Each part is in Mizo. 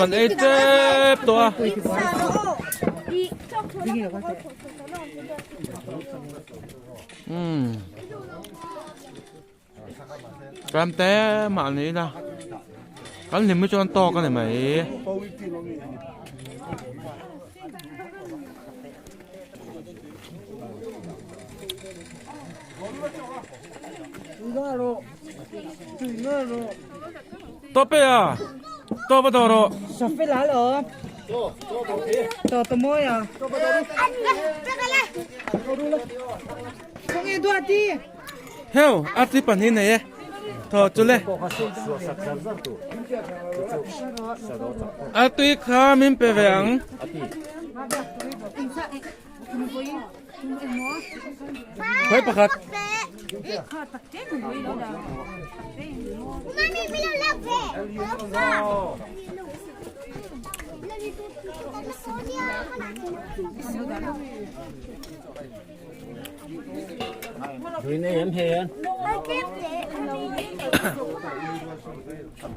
Kan ei tep tawh a. Umm. Ram te mah ni ila kan hlim hi chuan tawk a ni mai. Tawp e a tawp a tawh rawh. Heo arti pahnih nei e thaw chu le artui kha min pe ve ang. Khawi pakhat.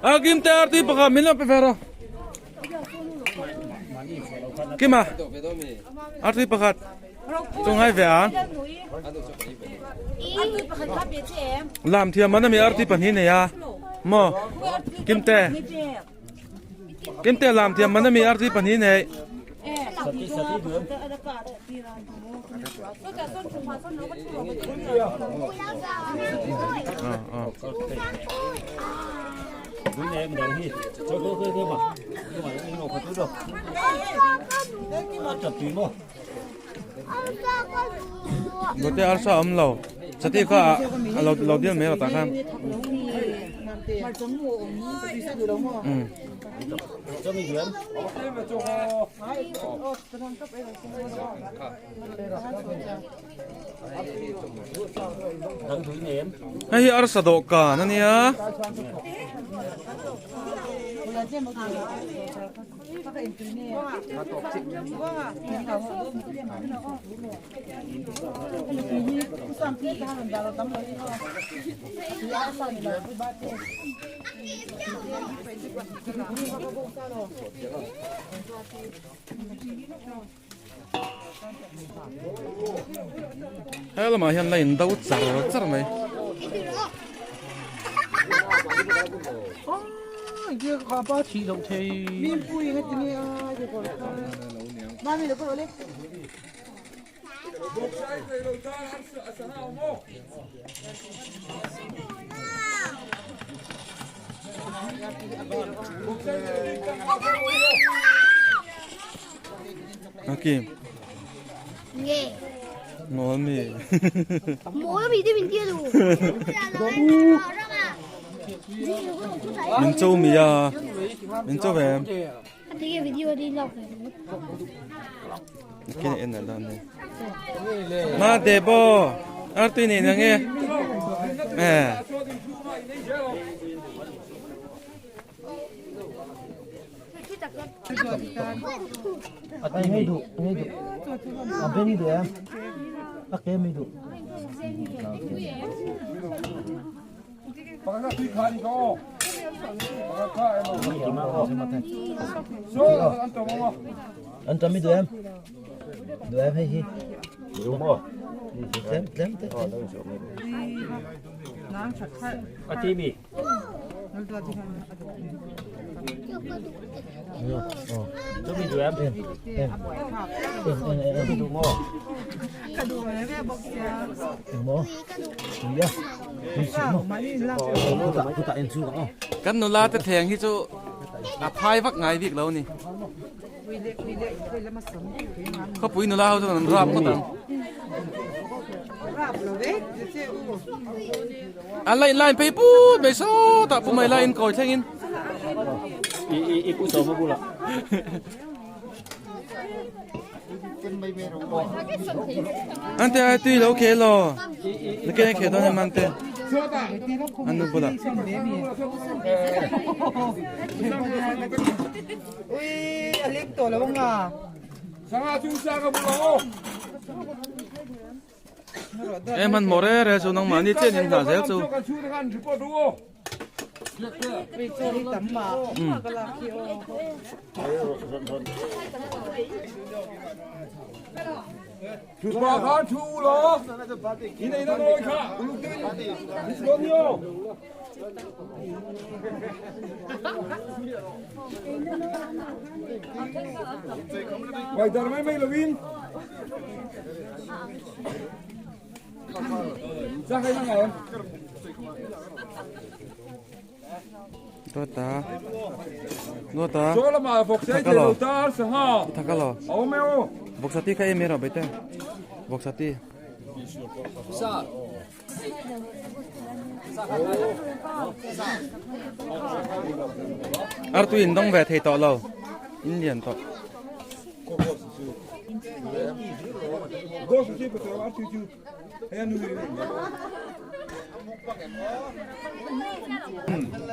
A kim te arti pakhat min lo pe ve rawh. Kima arti pakhat chu ngai ve a. Lam thiam an ami arti pahnih nei a maw Kimte Kimte lam thiam an ami arti pahnih nei. Gote arsa awm lo chati kha a lo lo bial mai a tah khan umm. Hei hi arsa dawhkan a nia. He lamah hian la in do char char mai. Hakim. Nge. Mawl mi. Mawl mi te min tia lu. Min cho mi a. Min cho ve em. Video đi lọc. Kena en la ne. Ma de bo. Arti ni na nge. Eh. Kan nula te thleng hi chu a phai vak ngai bik lo ni. Khawpui nula ho chuan an rap ngawt ang. A line line phei put mai sawtah pu mai laiin kawi thlengin. Ante ai tui lo khe lo. Na ke khe don em ante. Anu bula. Ui, a leng tawh lo anga. Em han mawh re re chu nangmah ni chiah in hna zel chu. Duata Duata Thakalo Thakalo Boksati kha em ro bete Boksati Artui in dawng ve thei tawh lo in lian tawh.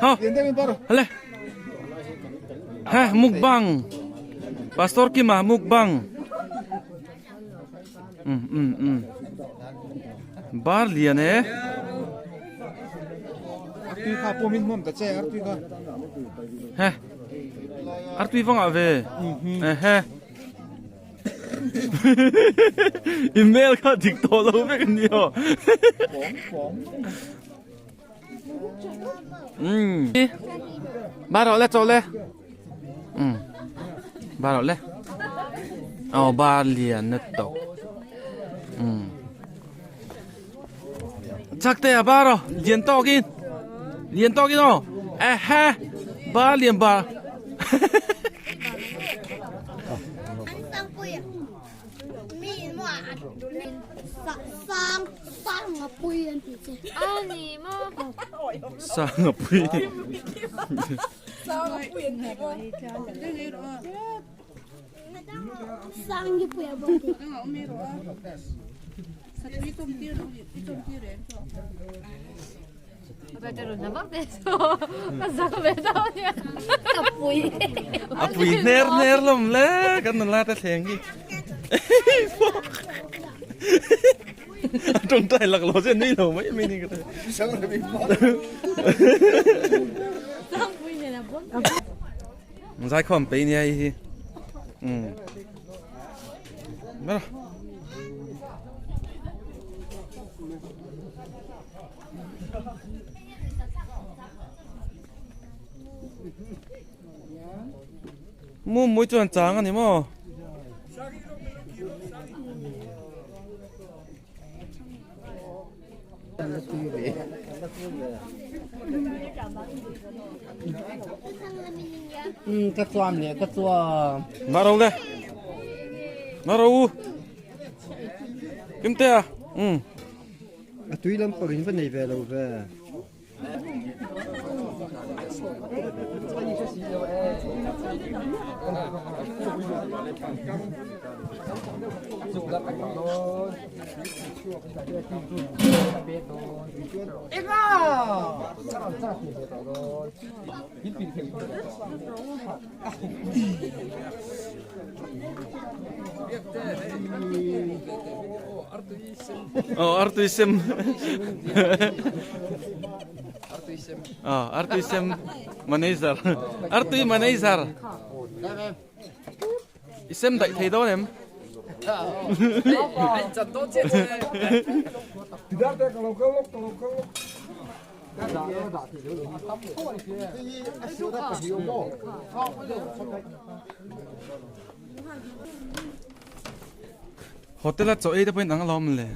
Ha hale ha mukbang pastor kima mukbang um um um bar lian e Artui kha pawm in hmawm ta che artui kha. He artui vangah ve ehe email kha dik tawh lo vek a ni aw um ba rawh le chaw le um ba rawh le aw ba lian na tawk um chak te a ba rawh lian tawk in lian tawk in aw ehe ba lian ba Sang a pui. A pui hner hner lawm le kan nula te thleng hi. A tawngtai lak lo che nui lo mai mai ni ka ti. Zaikhawm pei nia hei hi. Um. Mera. Mu mui chuan chang a ni maw? Ka chuam le ka chuam. Mah ro le. Mah ro u. Kim te a. Um. A tui lam pang in va nei ve lo ve. Oh, artui sem. Oh, artui sem manager. Artui manager. I sem daih thei dawn em? Hotel a chaw ei te pawhin ang alawm le.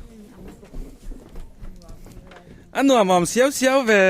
A nuam awm siau siau ve.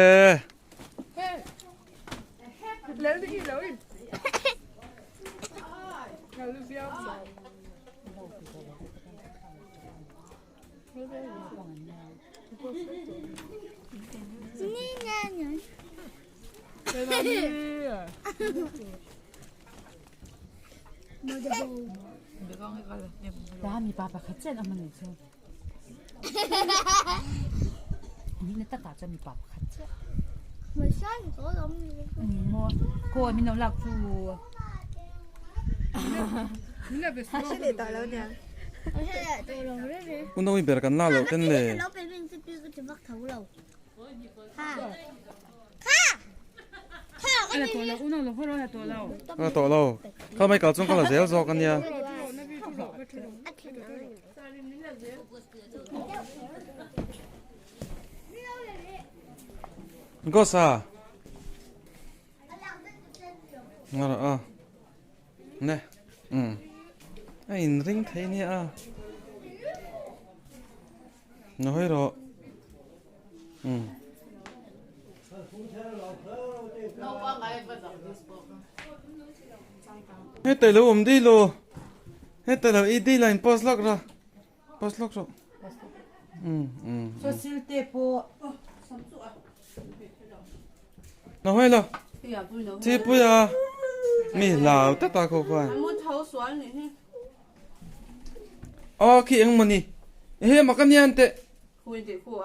Unawi ber kan la loh ten le. Ka la tawh lo. Kal mai kal chuan ka la zel zawk a nia. Gosa. Ngara a. Ne. Um. A in ring thei nia a. Na hawi rawh. Um. Heta lo awm dei lo. Heta lo i dei la in post lawk rawh. Post lawk rawh. Um um. Na hawi lo. Chi puia mi hlau ta ta kho khuan. Aw khi eng mawni. Ehe mak ania an teh.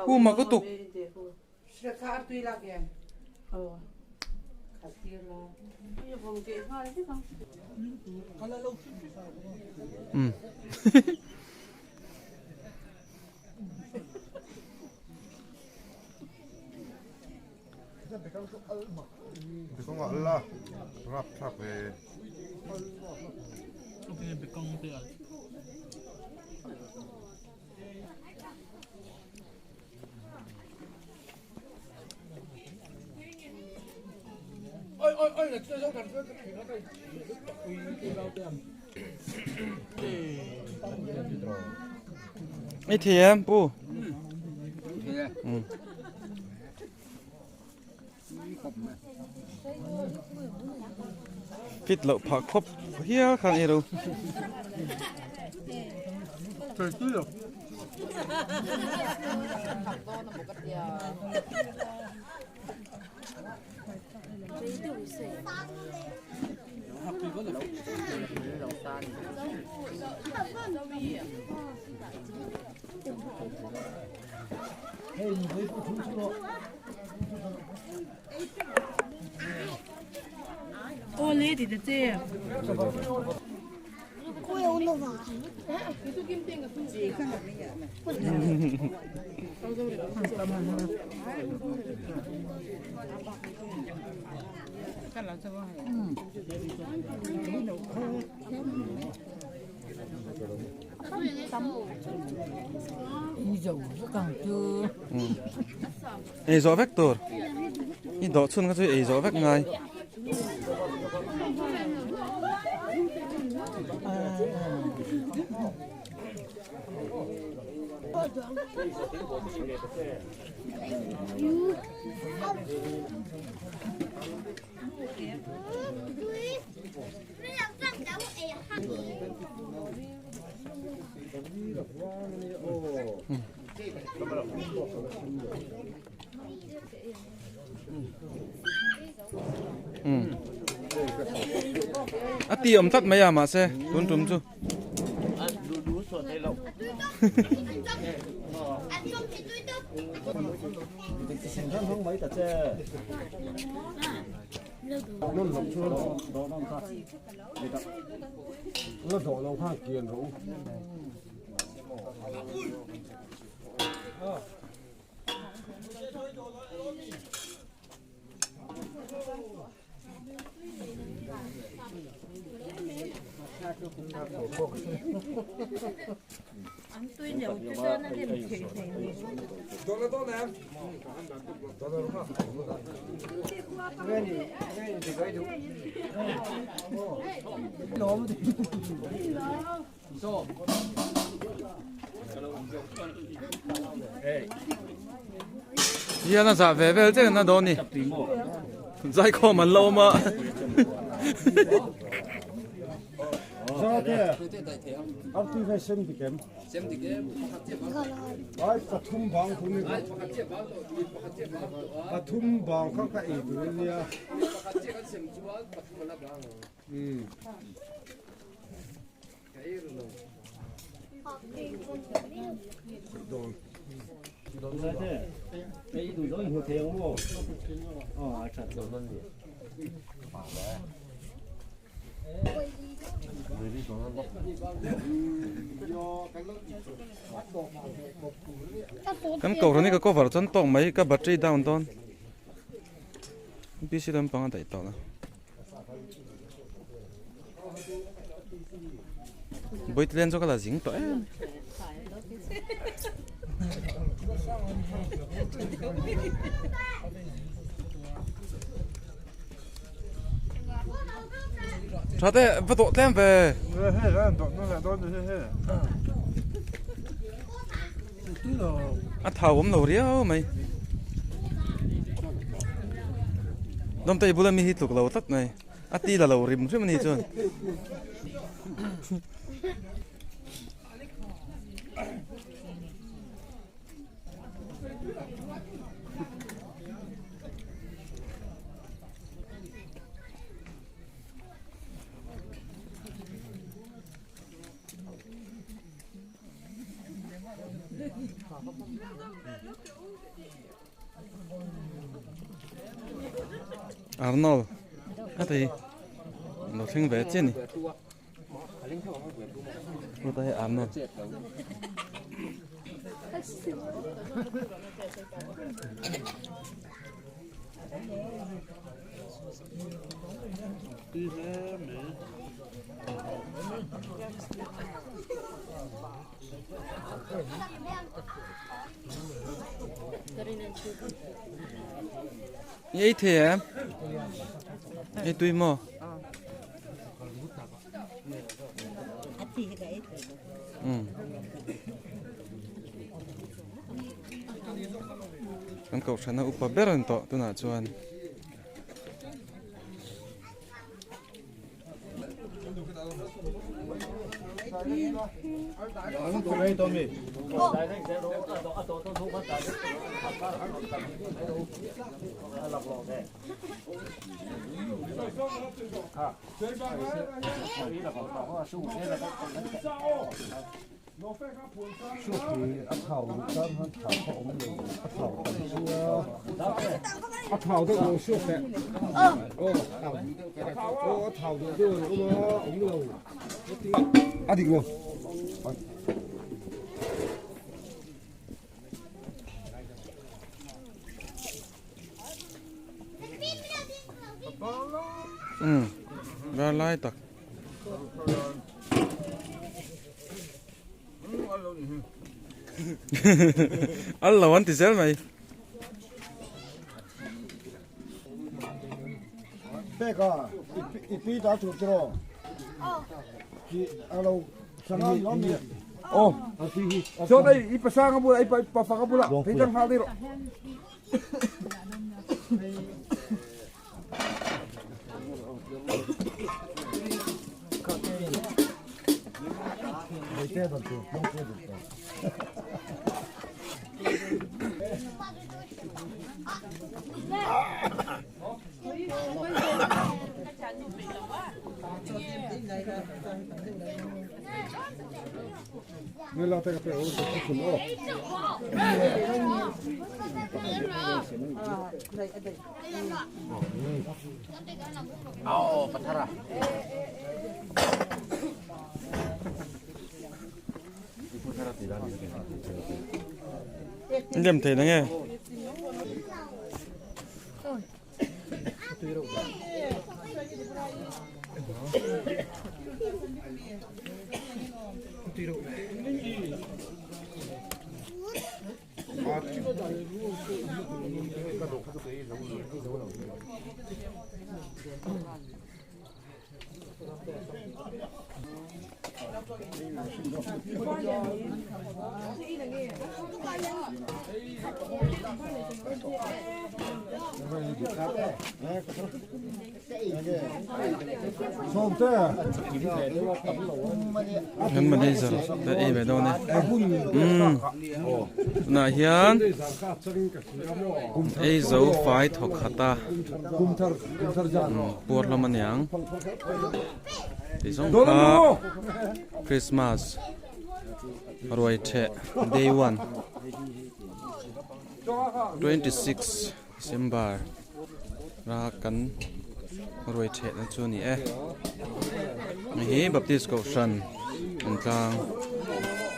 Hu mak lutuk. Um. I thei em pu? Fit loh phah khawp hial khan ei ro. Ei zawh vek tur i dawh chhun kha chu ei zawh vek ngai. A ti awm tlat mai a mahse tun tum chu. Hian a zah ve vel chiah na dawn ni zaikhawm an lo awm a. Kan kohhran hi ka cover chuan tawk mai ka battery down dawn. MPC lampang a daih tawh lo. Bawitlen chu ka la zing tawh em. Tha te va dawh tlem ve. A thau awm lo riau mai. Dawmtei bula mi hi tluk lo tlat mai. A ti la lo rim hrim a ni chuan. Arnold a ti lo thleng ve chiah a ni heta hi Arnold. I ei thei em? Ei tui maw? Kan kohhrana upa ber an tawh tunah chuan. Umm var lai tak. Al lo an ti zel mai. Peka i pi ta tur tiraw ki alo sanga lom ni oh so dai i pasanga bula i pa faka bula thei tang hal dei ro Lem thei na nge. Kan manager te ei ve dawn e umm tunah hian ei zo fai thawk khat a puar hlawm a niang tih zawng kha Christmas ruai theh day one 26 December a kan ruai theh na chu a ni e hei hi Baptist kohhran an tlang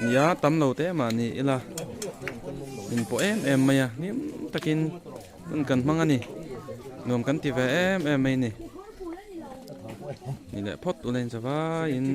nia tam lo te mahni ila in pawh em em mai a hlim takin hun kan hmang a ni. Nuam kan ti ve em em mai a ni. Ni leh phawt ula in zavaiin.